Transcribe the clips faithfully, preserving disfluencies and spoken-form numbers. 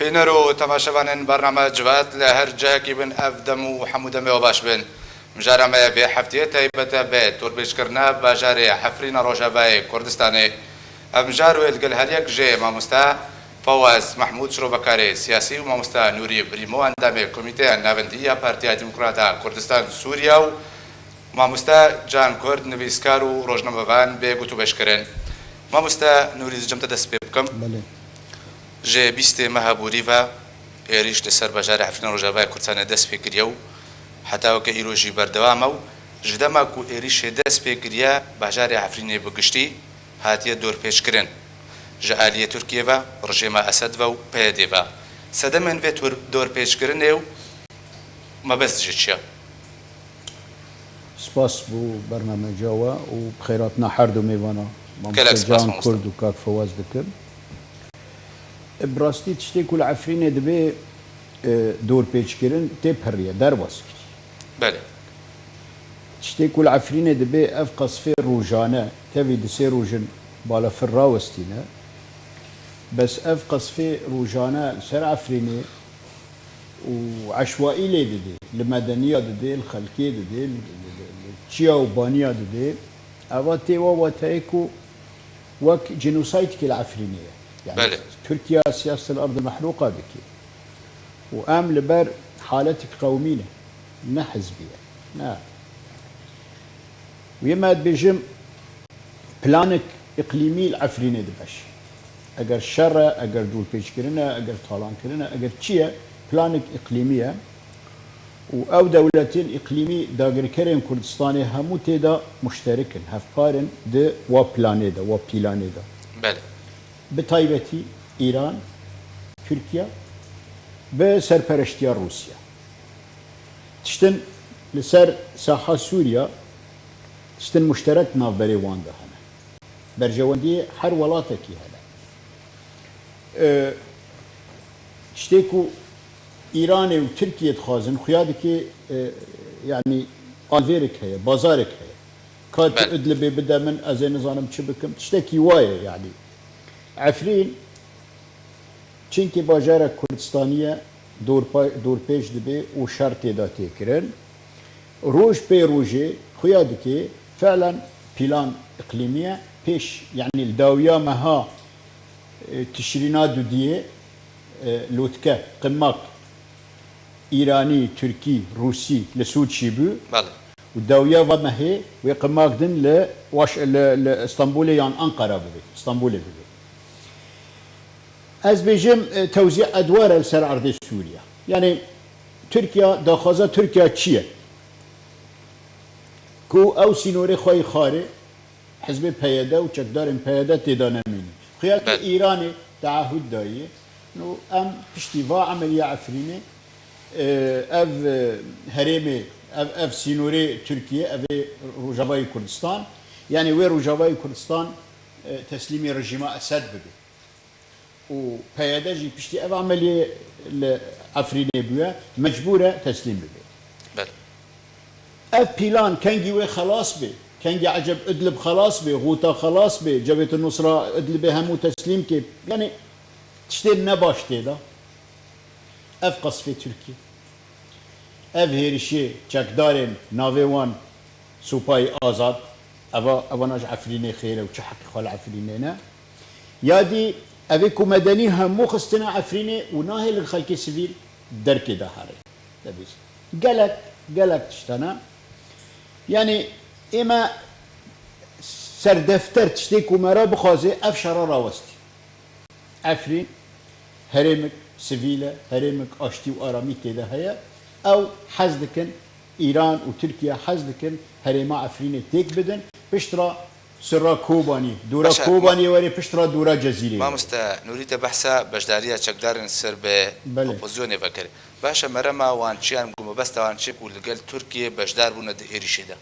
Bîner û temaşevanên bername Civat li her cihekî bin, ev dem û hemû demê we baş bin. Mijara me vê heftiyê taybet e bi dorpêçkirina bajarê Efrîna Rojavayê Kurdistanê. Ev mijar wê li gel her yek jê mamoste Fawaz Mehmûd, şirovekarê siyasî, û mamoste Nûrî Brîmo, endamê Komîteya Navendî ya Partiya Demokrata Kurdistan Sûriya û mamoste Can Kurd, nivîskar û rojnamevan bê gotûbêj kirin. Mamoste Nûrî, ez cem te dest pê bikim. Belê. Ji bîstê meha borî ve êrîş li ser bajarê Efrîna Rojavayê Kurdistanê dest pê kiriye û heta weke îro jî berdewam e û ji dema ku êrîşê dest pê kiriye, bajarê Efrînê bi giştî hatiye dorpêçkirin. Ji aliyê Tirkiyê ve, rejêma Esed ve û P Y D ve. Sedemên vê tor-, dorpêçkirinê û mebest jî çi ye? Spas bo bernameca we û bi xêr hatina her du mêvana, Gelek mamoste spas, Can mamoste. Kurd û kak Fewaz dikim. E, bi rastî tiştê ku li Efrînê dibê, e, dorpêçkirin tê piriye, derbas kirî. Belê. Tiştê ku li Efrînê dibê ev qesfê rojane, tevî di sê rojin balafir rawestîne. Bes ev qesfê rojane li ser Efrînê û eşwaî lê didê, li medeniya didê, li xelkê didê, li, li, li, li çiya û baniya didê. Eva tê wa wateyê ku wek genocide li Efrînê ye. Yani Belê. Tirkiye siyaseta li erdê mehrûqa dike. Û em li ber haletik qewmî ne, ne hizbî ye. Ne. Wê me dibêjim, planek îqlîmî li Efrînê dibeşe. Eger şer e, eger dorpêçkirin e, eger talankirin e, eger çi ye, planek îqlîmî ye. Û ew dewletên îqlîmî dagirkerên Kurdistanê hemû tê de muşterik in, hevpar in di wa planê de, wa pîlanê de. Belê. Bi taybetî Îran, Tirkiye, bi serpereştiya Rûsya. Tiştin li ser saha Sûriya, tiştin muşterek di navberê wan de hene. Berjewendiyê her welatekî hene. E, tiştê ku Îranê û Tirkiye dixwazin, xuya dike, e, yanî alvêrek heye, bazarek heye. Ka tu Belê. Idlibê bide min, ez ê nizanim çi bikim. Tiştekî wa ye yanî. Efrîn, çimkî bajarek Kurdistanî ye, dorpa-, dorpêç dibe û şer tê de tê kirin. Roj pê rojê xuya dike, fiilen pîlan îqlîmî ye. Pêş, yanî li dawiya meha, e, Tişrîna dudiyê, e, lotke, qimak, Îranî, Tirkî, Rûsî li Sûçî bû. Belê. Û dawiya va mehê wê qimak din li Waş-, li, li Stenbolê yan Ankara bibe. Stenbolê bibe. Ez bêjim, e, tewzî edwar e li ser erdê Sûriya. Yanî Tirkiya, daxwaza Tirkiya çi ye? Ku ew sînorê xwe yê xarê, hizbê P Y D û çekdarên P Y D tê de nemînin. Xuya ki Belê. Îranê teahûd daye. No, em piştî va emeliya Efrînê, e, ev, e, herêmê, ev, ev sînorê Tirkiye, ev ê Rojavayê Kurdistan, yanî wê Rojavayê Kurdistan, e, teslîmê rejîma Esed bibe. Û P Y D jî piştî ev emeliyê li Efrînê bûye, mecbûr e teslîm bibe. Belê. Ev pîlan kengî wê xelas bê, kengî eceb Idlib xelas bê, Xûta xelas bê, Cebhêt Nusra Idlibê hemû teslîm kê. Yanî tiştên nebaş tê de. Ev qesfê Tirkî. Ev hêrişê çekdarên navê wan Supayî Azad, eva, evana ji Efrînê xêr e û çi heqî xwe li Efrînê ne. Ya dî, evê ku medenî hemû xistine Efrînê û nahêlin xelkê sivîl derkê de here. Debîs. Gelek, gelek tişt hene. Yanî ême serdefter tiştê ku me re bixwaze ev şera rawestî. Efrîn herêmek sivîl e, herêmek aştî û aramî tê de heye. Ew hez dikin, Îran û Tirkiye hez dikin herêma Efrînê têk bidin. Pişt re sirra Kobanî, dora Baş e, Kobaniyê were pişt re dora Cezîrê were. Mamoste Nûrî, te behsa beşdariya çekdarên ser bi Belê. Opozisyonê vekir. Baş e, merema wan çi yan ku mebesta wan çi ku li gel Tirkiye beşdar bûne di êrîşê de?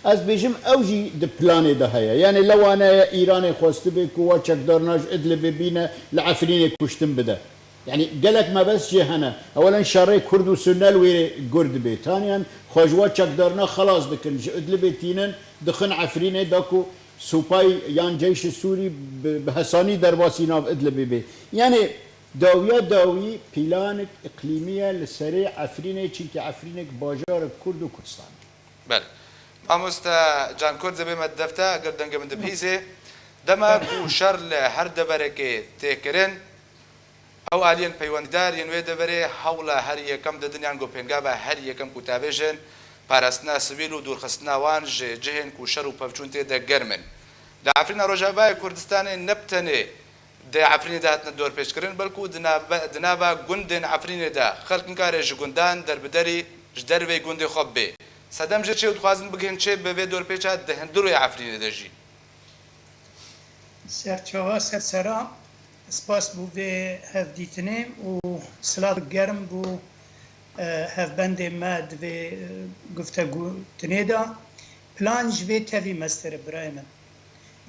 Ez bêjim ew jî di planê de heye. Yanî lewane ye Îranê xwestibê ku wa çekdarna ji Idlibê bîne li Efrînê kuştin bide. Yanî gelek mebest jê hene. Ewelen şerê Kurd û Sunne li wê gur dibê. Taniyan xwe ji wa çekdarna xelas dikin. Ji Idlibê tînin dixin Efrînê da ku supay yan ceyşê Sûrî bi, bi hesanî derbasî nav Idlibê bê. Yanî Dawiya dawî pîlanek îqlîmî ye li serê Efrînê, çimkî Efrînek bajarek Kurd û Kurdistan e. Belê. Mamoste Can Kurd, dibê me defte, eger dengê min dibihîzê. Dema ku şer li her deverekê tê kirin, ew aliyên peywendîdar yên wê deverê hewla her yekem didin, yan ku pêngava her yekem ku tavêjin, parastina sivîl û dûrxistina wan ji cihên ku şer û pevçûn tê de germ in. Li Efrîna Rojavayê Kurdistanê ne bi tenê di Efrînê de hatine dorpêçkirin, belkû di nava, di nava gundên Efrînê de xelk nikare ji gundan derbiderî ji derveyî gundê xwe bê. Sedem jê çi ew dixwazin bigihên çi bi vê dorpêça di hundirê Efrînê de jî? Serçava serseran, spas bo vê hevdîtinê û silav germ bo hevbendê me di vê guftegutinê de. Plan ji vê tevî mestir e birayê min.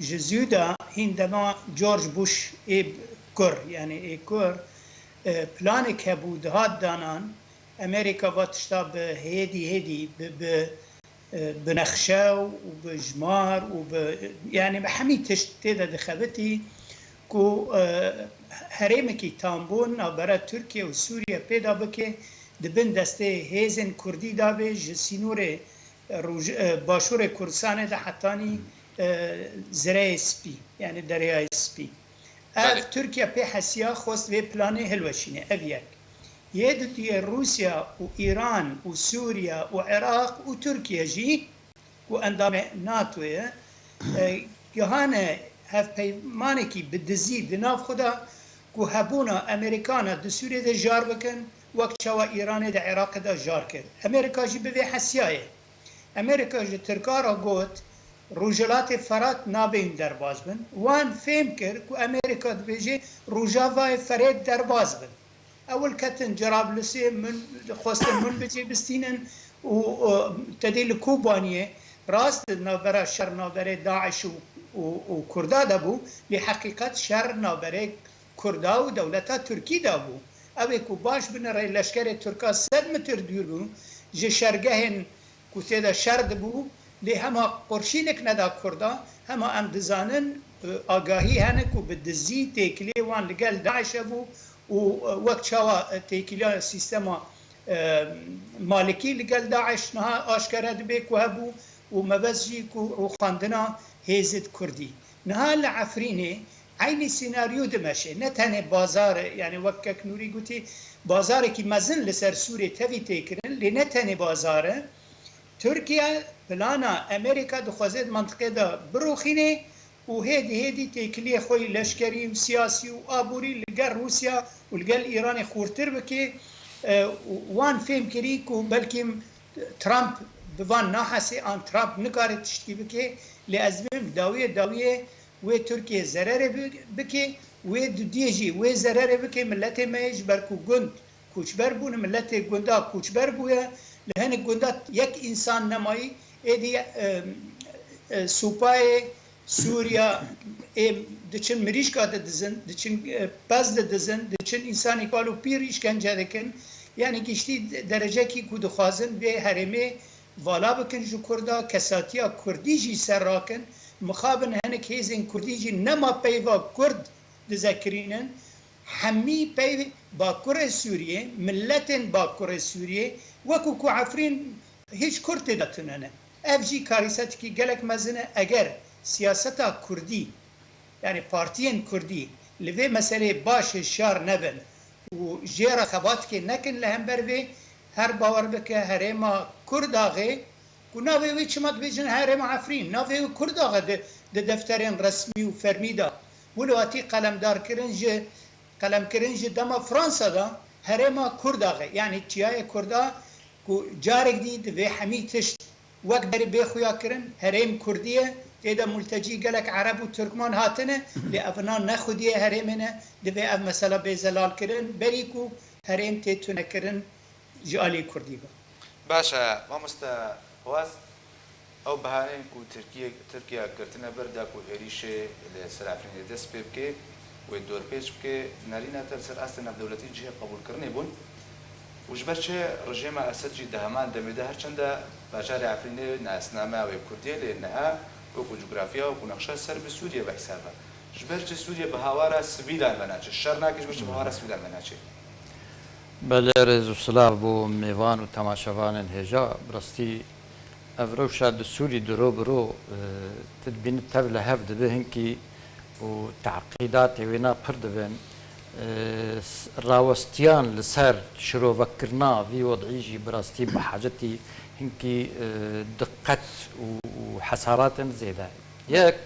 Ji zû de hîn dema George Bush ê kur, yanî ê kur, e, planek hebû dihat danan, Amerîka va tişta bi hêdî hêdî, bi, bi, e, bi nexşe û bi jimar û bi, yanî bi hemî tişt tê de dixebitî ku, e, herêmekî tambûn navbera Tirkiye û Sûriye pêda bike, di bin destê hêzên Kurdî de be, ji sînorê Roj-, e, Başûrê Kurdistanê de hetanî, e, Zireyê Spî, yanî Deryayê Spî. Ev Belê. Tirkiye pê hesiya, xwest vê planê hilweşîne. Ev yek. Yê dudiyê Rûsya û Îran û Sûriye û Iraq û Tirkiye jî ku endamê NATO ye, e, gihane hevpeymanekî bi dizî di nav xwe de ku hebûna Amerîkana di Sûriyê de jar bikin, wek çawa Îranê di Iraqê de jar kir. Amerîka jî bi vê hesiyaye. Amerîka ji Tirka re got, Rojhilatê Ferat nabên derbas bin. Wan fêm kir ku Amerîka dibêje Rojavayê Ferêt derbas bin. Ewil ketin Cerablusê min xwestin min bicê bistînin û, û tedê li Kobaniyê rast navbera şer navberê DAIŞ û, û, û Kurda de bû, lê heqîqet şer navberê Kurda û dewleta Tirkî de bû. Ew ê ku baş binirê leşkerê Tirka sed mitir dûr bû, ji şergehên ku tê de şer dibû, lê hema qurşînek neda Kurda, hema em dizanin, e, agahî hene ku bi dizî têkiliyê wan li gel DAIŞ hebû û, e, wek çawa, e, têkiliya sîstema, e, Malikî li gel DAIŞ niha aşkere dibe ku hebû û mebest jî ku rûxandina hêzid Kurdî. Niha li Efrînê eynî sînaryo dimeşe. Ne tenê bazar e, yanî wek kek Nûrî gotî, bazarekî mezin li ser Sûrê tevî tê kirin, lê ne tenê bazar e. Tirkiye plana Amerîka dixwaze di mentiqê de birûxîne û hêdî hêdî têkiliyê xwe yî leşkerî û siyasî û aborî li gel Rûsya û li gel Îranê xurtir bike. E, û wan fêm kirî ku belkî Trump bi van nahesê an Trump nikare tiştkî bike, lê ez dibêm dawiyê dawiyê wê Tirkiye zererê bi-, bike, wê dudiyê jî wê zererê bike miletê me yê, ji ber ku gund koçber bûne, miletê gunda koçber bûye, li hinek gunda yek însan nemayî, êdî, e, e, supayê Sûriya ê diçin mirîşka didizin, diçin, e, pez didizin, diçin însanê kal û pîr îşkence dikin. Yanî giştî de-, derecekî ku dixwazin vê herêmê vala bikin ji Kurda, kesatiya Kurdî jî ser rakin, mixabin hinek hêzên Kurdî jî nema peyva Kurd dizekirînin, hemî peyv Bakurê Sûriyê, miletên Bakurê Sûriyê, wekû ku Efrîn hîç Kurd tê de tune ne. Ev jî karîsetekî gelek mezin e, eger siyaseta Kurdî, yanî partiyên Kurdî li vê meseleyê baş hişyar nebin û jê re xebatekê nekin li hember vê, her bawer bike herêma Kurdaxê, ku navê wê çima dibêjin herêma Efrîn, navê wê Kurdaxe di, di defterên resmî û fermî de, wilo hatî qelemdarkirin ji, qelemkirin ji dema Fransa de herêma Kurdaxe, yanî çiyayê Kurda ku carek dî divê hemî tişt wek berê bê xuya kirin, herêm Kurdî ye, tê de multecî gelek Ereb û Tirkman hatine, lê evina ne xwediyê herêmê ne, divê ev mesela bê zelalkirin, berî ku herêm tê tunekirin ji alî Kurdî be. Baş e, mamoste Hewaz, ew behaneyên ku Tirkiye, Tirkiye girtine ber da ku hêrîşê li ser Efrînê dest pê bike, wê dorpêç bike, nerîna te li ser astê navdewletî cihê qebûlkirinê bûn. Û ji ber çi rejêma Esed jî di heman demê de her çende bajarê Efrînê nasname wê Kurdiyê lê niha wekû cografiya, wekû nexşe ser bi Sûriyê ve hesab e. Ji ber çi Sûriye bi hawara sivîlan ve naçe? Şer nake ji ber çi bi hawara sivîlan ve naçe? Belê, rêz û silav bo mêvan û temaşevanên hêja. Bi rastî ev rewşa di Sûrî di ro bi ro, e, tu dibînî tev li hev dibe hinkî û teqîdatê wêna pir dibin. E, s-, rawestiyan li ser şirovekirina vî wedî jî bi rastî bi hacetî hinkî, e, diqet û, û hesaratên zêde. Yek,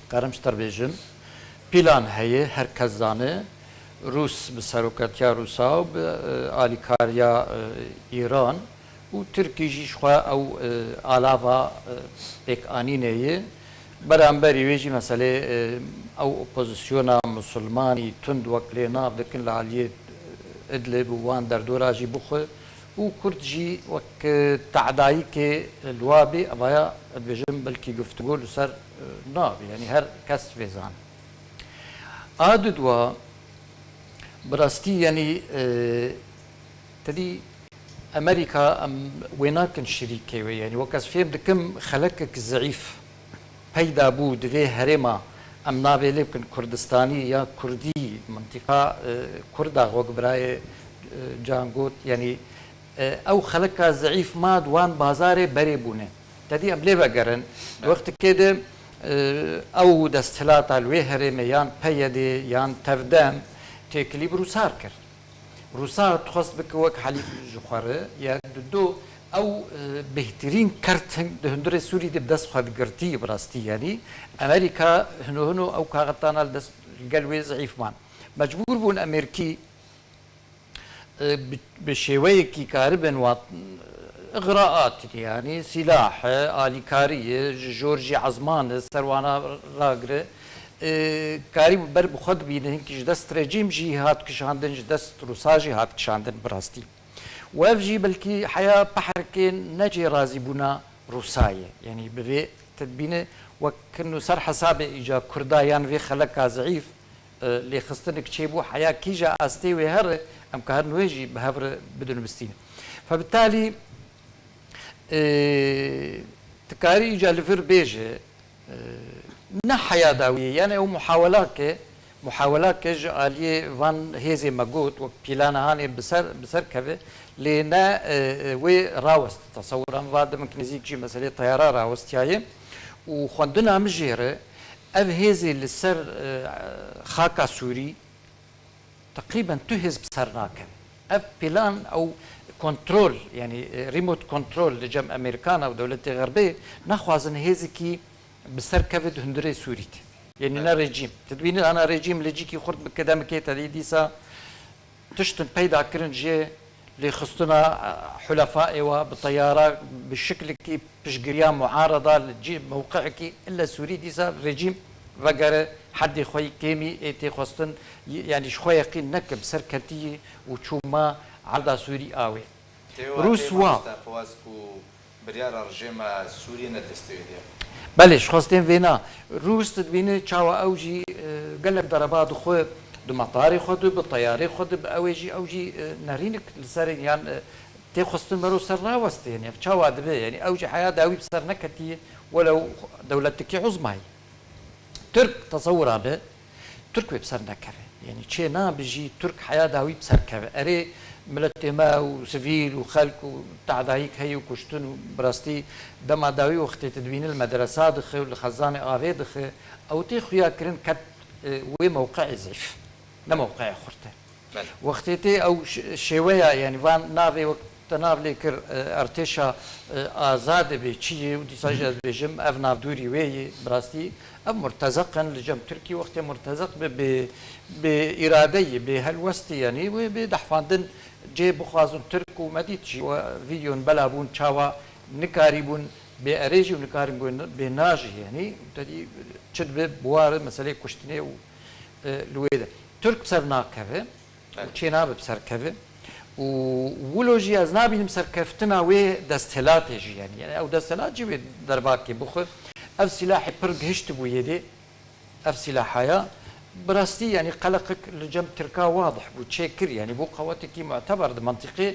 karim ji te bêjim, pîlan heye, her kes zane, Rûs bi serokatiya Rûsa û bi, e, alîkariya, e, Îran û Tirkî jî ji xwe ew, e, alava, e, pêkanînê ye. Beramberî wê jî meselê, e, ew opozisyona misilmanî tund wek lê nav dikin li aliyê, e, Idlib û wan derdora jî bixwe û Kurd jî wek, e, te'dayîkê li wa bê, evaya dibêjim belkî guftûgo li ser, e, nabê, yanî her kes vê zane. A dudwa, bi rastî, yanî, e, tedî Amerîka em wê nakin şirîkê wê, yanî wek ez fêm dikim xelekek zeîf peyda bû di vê herêma, em navê lê bikin Kurdistanî ya Kurdî, mintîqa, e, Kurda wek birayê, e, Can got, yanî, e, ew xeleka zeîf ma di wan bazarê berê bûne. Tedî em lê vegerin. Di wextekê de, e, ew desthilata li wê herêmê yan P Y D yan Tevdem têkilî bi Rûsa kir. Rûsa dixwest bike wek helîf ji xwe re, yek, du, du, ew, e, bêhtirîn kert hin-, di hundirê Sûrî de bi dest xwe digirtî, bi rastî, yanî Amerîka hino hino ew kaxetana li dest, li gel wê zeîf man. Mecbûr bûn Amerîkî, e, bi, bi şêweyekî karibin wan, e, îxraat, yanî sîlah, e, alîkarî, e, ji jor jî ezman, e, ser wana ragire, e, karî ber bi xwe dibîne, hinkî ji dest rejîm jî hat kişandin, ji dest Rûsa jî hat kişandin bi rastî. Û ev jî belkî heya pehrikê ne cêrazîbûna Rûsa ye. Yanî bi vê te dibîne wek nû ser hesabê îca Kurda yan vê xeleka zeîf, e, lêxistinek çêbû, heya kîja astê wê here, em karin wê jî bi hev re bidinivistînin. Febitalî, e, tu karî îca li vir bêje, e, ne heya dawiyê, yanî ew muhawelake, muhawelake ji aliyê van hêzê me got, wek pîlana hanê bi ser, bi ser keve, lê ne, e, e, wê rawest. Tesewira min va demik nêzîk jî meselê teyara rawestiyaye û xwendina min jê re, ev hêzê li ser, e, xaka Sûrî teqrîben tu hêz bi ser nakevin. Ev plan ew kontrol, yanî, e, remote control li cem Amerîkana û dewletê Xerbê naxwazin hêzekî bi ser keve di hundirê Sûrî de. Yanî ne rejîm. Tu dibînî ana rejîm li cîkî xurt bike demekê te dî dîsa tiştin peyda kirin jê lêxistina, e, hulefaê wa bi teyara bi şiklekî piştgiriya muareda li cî mewqeekî ille Sûrî dîsa rejîm vegere heddê xwe yî kêmî ê tê xwestin, y-, yanî ji xwe yeqîn neke bi ser ketiyî û çûma erda Sûrî a wê. Tê wa, Rûs tê wa. Mamoste Fawaz ku biryara rejîma Sûriyê ne destê wê de ye. Belê, ji xwestên vêna. Rûs tu dibînî çawa ew jî, e, gelek dereba dixwe di metarê xwe de, bi teyarê xwe de, bi ew ê jî, ew jî, e, nerînik li ser yan, e, tê xwestin mero ser rawestê, yanî ev çawa dibe, yanî ew jî heya dawî bi ser neketiye, welew dewletekî uzma ye. Tirk tesewira be, Tirk wê bi ser nekeve. Yanî çê nabe jî Tirk heya dawî bi ser keve. Erê miletê me û sivîl û xelk û te'dayîk heye û kuştin û bi rastî dema dawî wextê tu dibînî li medresa dixe û li xezanê avê dixe, ew tê xuya kirin ket, e, wê mewqeê zeyf. Ne mewqeê xurt e. Belê. Wextê tê ew ş-, şêweya, yanî van navê wek te nav lê kir, e, ertêşa, e, azadê bê çi yê û dîsa jî ez dibêjim ev navdûrî wê yê, bi rastî ev murtezeq in li cem Tirkî wextê murtezeq bi, bi, bi îradeyê, bi helwestê, yanî wê bê dehfandin cê bixwazin Tirk û me dît jî we vîdyon bela bûn çawa nikarîbûn bê erê jî û nikarîbûn bê na jî, yanî te dî çi dibe bi wa re meselê kuştinê û, e, li wê de. Tirk bi ser nakeve. Belê. Û çênabe bi ser keve. Û wilo jî ez nabînim serkeftina wê desthilatê jî, yanî, yanî ew desthilat jî wê derbakê bixwe. Ev sîlahê pir gihiştibû yê dê, ev sîlahaya bi rastî, yanî qeleqek li cem Tirka wadih bû, çêkir, yanî bû qewetekî muteber di mentiqê,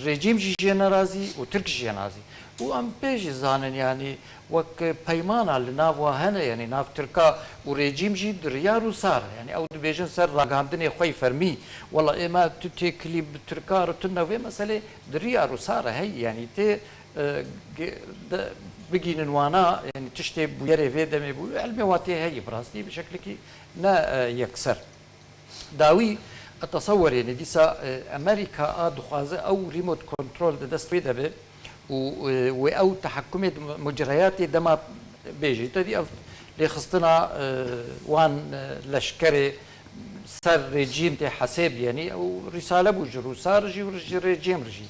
rejîm jî jê nerazî û Tirk jî jê nerazî. Û em pê jî zanin, yanî wek peymana li nav wa hene, yanî nav Tirka û rejîm jî di riya Rûsa re. Yanî ew dibêjin ser ragihandinê xwe yî fermî, wela ême tu têkilî bi Tirka re, tu ne vê meselê di riya Rûsa re heyî, yanî tê, e, ge-, de, bigînin wana, yanî tiştê bûyerê vê demê bû, ilmê wa tê heyî, bi rastî bi şeklekî ne, e, yekser. Dawî, e, tesewerê ne dîsa, e, Amerîka a dixwaze ew remote control di dest wê de be û, e, wê ew tehekkumê di mu-, mucreyatê dema bêjî. Te dî ev lêxistina, e, wan, e, leşkerê ser rejîm tê hesêb, yanî ew rîsale bû ji Rûsa re jî û ji rejîm re jî.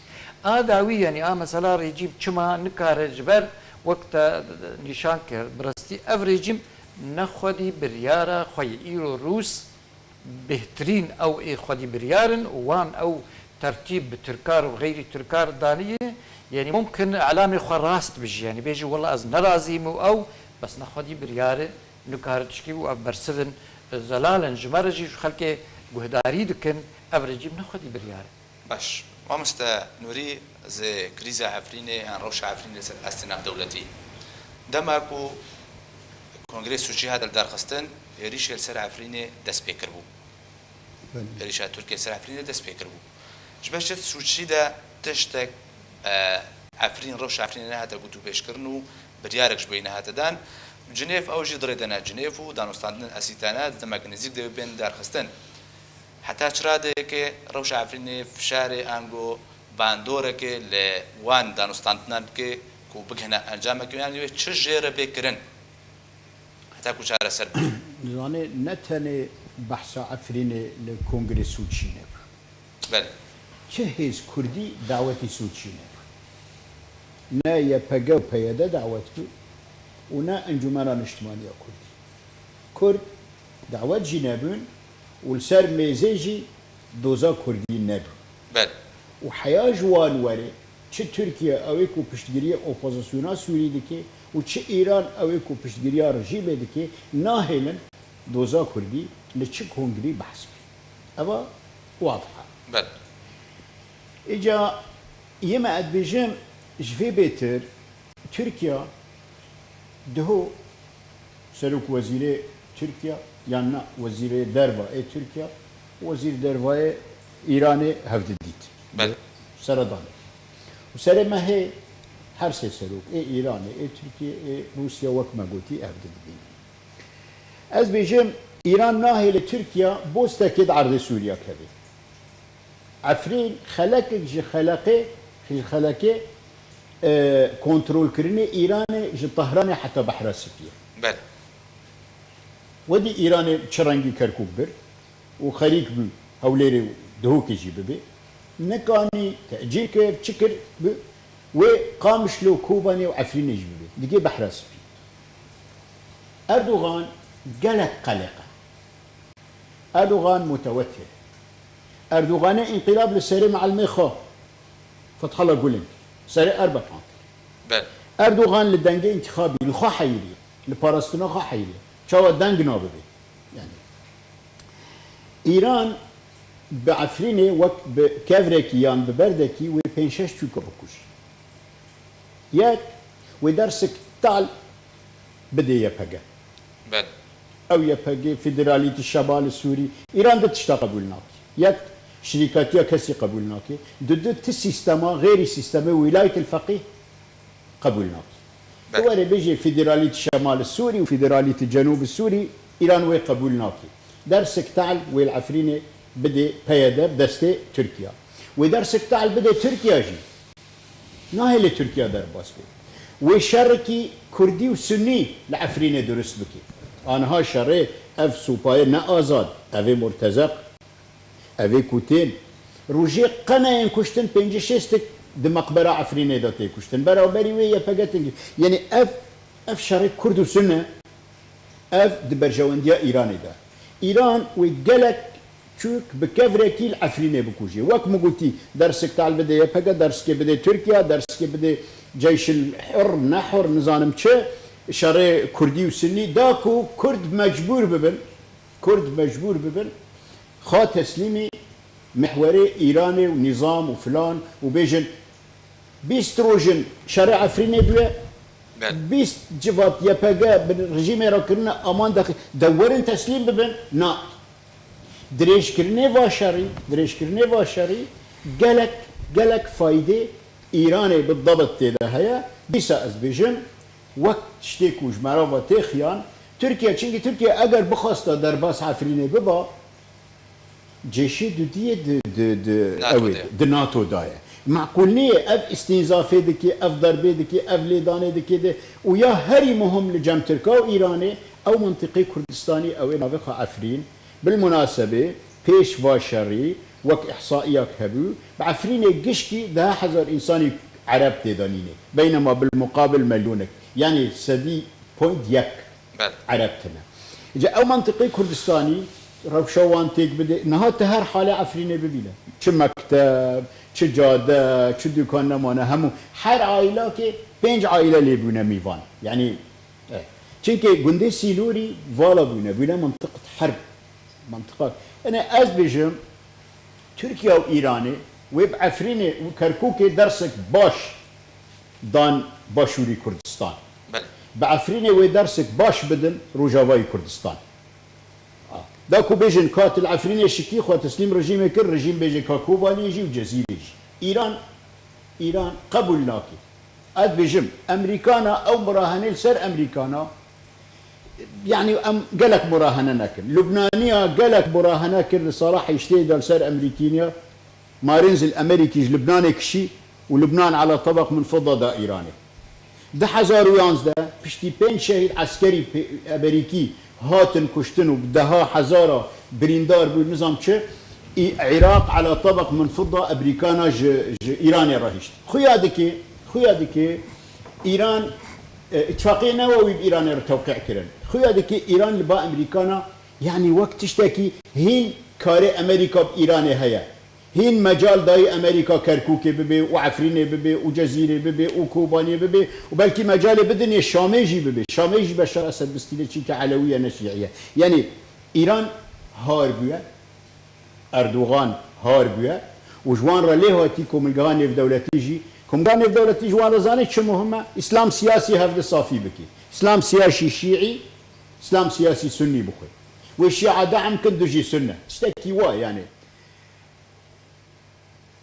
A dawî, yanî a mesela rejîm çima nikare ji ber wek te nîşan kir, bi rastî ev rejîm ne xwedî biryara xwe ye. Îro Rûs bêhtirîn ew ê xwedî biryar in û wan ew tertîb bi Tirkar û xeyrî Tirkar daniye. Yanî mumkin elamê xwe rast bijî. Yanî bêjî, wela ez nerazîm û ew, bes ne xwedî biryar e, nikare tişkî û ev bersivin, e, zelal in. Ji me re jî ji xelkê guhdarî dikin, ev rejîm ne xwedî biryar e. Baş. Mamoste Nûrî, ez ê krîza Efrînê yan rewşa Efrînê li ser astê navdewletî. Dema ku Kongrê Sûcî hate lidarxistin, êrîşê li ser Efrînê dest pê kiribû. Belê. Êrîşa Tirkiyê li ser Efrînê dest pê kiribû. Ji ber çi Sûcî de tiştek, e, Efrîn, rewşa Efrînê nehate gotûbêjkirin û biryarek ji bo wî nehate dan. Cinêv ew jî dirê dene Cinêv û danûstandinên Esîtane di demeke nêzîk de wê bên lidarxistin. Heta çi radeyekê rewşa Efrînê fişarê ango bandoreke li wan danûstandinan bike ku bigihine encamekê, yan wê çi jê re bê kirin heta ku çareser bibe? Zanê, ne tenê behsa Efrînê li Kongrê Sûcî nebû. Belê. Çi hêz Kurdî dawetî Sûcî nebû. Ne Y P G û P Y D dawet bû û ne Encûmena Niştimaniya Kurdî. Kurd dawet jî nebûn û li ser mêzê jî doza Kurdî nebû. Belê. Û heya ji wan were, çi Tirkiye ew ê ku piştgiriyê opozisyona Sûrî dike û çi Îran ew ê ku piştgiriya rejîmê dike, nahêlin doza Kurdî li çi kongrî behs bike. Eva wadih e. Belê. Îca yê me ez dibêjim, ji vê bêtir Tirkiye diho serok wezîrê Tirkiye, yan na wezîrê derva ê Tirkiye, wezîr dervayê Îranê hevdidît. Belê. Seredanê. Û serê mehê her sê serok, ê Îranê, ê Tirkiye, ê Rûsya, wek me gotî, hevdidibînin. Ez bêjim, Îran nahêle Tirkiye bostekê di erdê Sûriya keve. Efrîn xelekek ji xelekê, ji xelekê, e, kontrolkirinê Îranê ji Tehranê heta Behra Spî ye. Belê. Wedî Îranê çi rengî Kerkûk bir û xerîk bû Hewlêrê û Duhokê jî bibe. Nekanî tecîl kir, çi kir, bi wê Qamişlo, Kobanê û Efrînê jî bibe. Digê Behra Spî. Erdogan gelek qeleq e. Erdogan mutewetir. Erdoganê înqilab li serê meelimê xwe Fethullah Gulen, serê Erbekan kir. Belê. Erdogan li dengê întixabî li xwe heyiriye, li parastina xwe heyiriye. Çawa deng nabibe? Yani, Îran bi Efrînê wek bi kevrekî yan bi berdekî wê pênc şeş çûka bikujî. Yek, wê dersek tal bidê Y P G. Belê. Ew Y P G, Federalîtî Şemalî Sûrî, Îran du tişta qebûl nake. Yek, şirîkatiya kesî qebûl nake. Du, du ti sîstema, xêrî sîstemê Wîlayet el Feqîh qebûl nake. Belê. Tu were bêjê Federalîtî Şemalî Sûrî û Federalîtî Cenûbî Sûrî, Îran wê qebûl nake. Dersek tal wê li Efrînê bidê P Y D bi destê Tirkiye. Wê dersek tal bidê Tirkiye jî. Nahêle Tirkiye derbas be. Wê şerekî Kurdî û Sunnî li Efrînê dirust bike. Aniha şerê ev supayê ne azad, ev ê murtezeq, ev ê ku tên. Rojê qeneyên kuştin pêncî şêstik di meqbera Efrînê de tê kuştin. Beraberî wê Y P G tengî. Yanî ev, ev şerê Kurd û Sunne, ev di berjewendiya Îranê de. Îran wê gelek çûk bi kevrekî li Efrînê bikujê. Wek min gotî, dersik tal bide Y P G, dersikê bide Tirkiye, dersikê bide Ceyşil Hur, ne Hur, nizanim çi, şerê Kurdî û Sinnî, da ku Kurd mecbûr bibin, Kurd mecbûr bibin, xwe teslîmî mihwerê Îranê û nîzam û filan û bêjin, bîst roj in şerê Efrînê bûye, Bel. bîst civat Y P G bi rejîmê re kirine, aman dexî, de werin teslîm bibin. Na. Dirêjkirinê va şerî, dirêjkirinê va şerî gelek, gelek faydê Îranê bi debit tê de heye. Dîsa ez bêjim, wek tiştê ku ji me re ve tê xiyan, Tirkiye, çimkî Tirkiye eger bixwesta derbas Efrînê biba, cêşê dudiyê di, di, di, NATO ew ê, de. di NATO da ye. Meqûl nîye, ev îstînzafê dike, ev derbê dike, ev lêdanê dike de. Û ya herî muhim li cem Tirka û Îranê, ew mintiqê Kurdistanî, ew ê navê xwe Efrîn. Bilmunasebê, pêş va şerî, wek îhsaiyak hebû, bi Efrînê gişkî deha hezar însanî Ereb tê de nîne. Beynema bilmuqabil melyonek. Yanî sedî point yek Bel. Ereb tine. Îca ew mentiqê Kurdistanî rewşa wan têk bide. Niha tu her halê Efrînê bibîne. Çi mekteb, çi cade, çi dukan nemane, hemû. Her aîlakê pênc aîle lê bûne mîvan. Yanî, e. Çimkî gundê Sîlorî vala bûne, bûne mintiqet herb. Mintiqa. Ene ez bêjim, Tirkiye û Îranê wê bi Efrînê û Kerkûkê dersek baş dan Başûrî Kurdistan. Belê. Bi Efrînê wê dersek baş bidin Rojavayî Kurdistan. Da ku bêjin ka tu li Efrînê şikî xwe teslîm rejîmê kir, rejîm bêje ka Kobaniyê jî û Cezîrê jî. Îran, Îran qebûl nake. Ez dibêjim, Emerîkana ew murahenê li ser Emerîkana, yanî em gelek murahene nekin. Lubnaniya gelek murahene kir li sala heştê de li ser Emerîkîniya. Marin zil Emerîkî ji Lubnanê kişî û Lubnan ala tebeq min fidda da Îranê. Du hezar û yanzdeh piştî pênc şehîd eskerî pê-, Emerîkî hatin kuştin û bi deha hezara birîndar bû, nizam çi, Î-, Iraq ala tebeq min fidda Emerîkana ji, ji Îranê re hişt. Xuya dike, xuya dike Îran, e, îtifaqê Newewî bi Îranê re tewqî kirin. Xuya dike Îran li ba Emerîkana, yanî wek tiştekî hîn karê Emerîka bi Îranê heye. Hîn mecal dayî Emerîka Kerkûkê bibe û Efrînê bibe û Cezîrê bibe û Kobaniyê bibe û belkî mecalê bidinê Şamê jî bibe. Şamê jî Beşar Esed bistîne, çîke Elewî ye, ne Şîî ye. Yanî Îran har bûye, Erdogan har bûye û ji wan re lê hatî komilgeha nêvdewletî jî. Komilgeha nêvdewletî ji wan re zanî çi muhim e? Îslam siyasî hevdi safî bike. Îslam siyasî şîî, Îslam siyasî sunnî bixwe. Wê şîa de'm kin dijî sunne. Tiştekî wa yanî.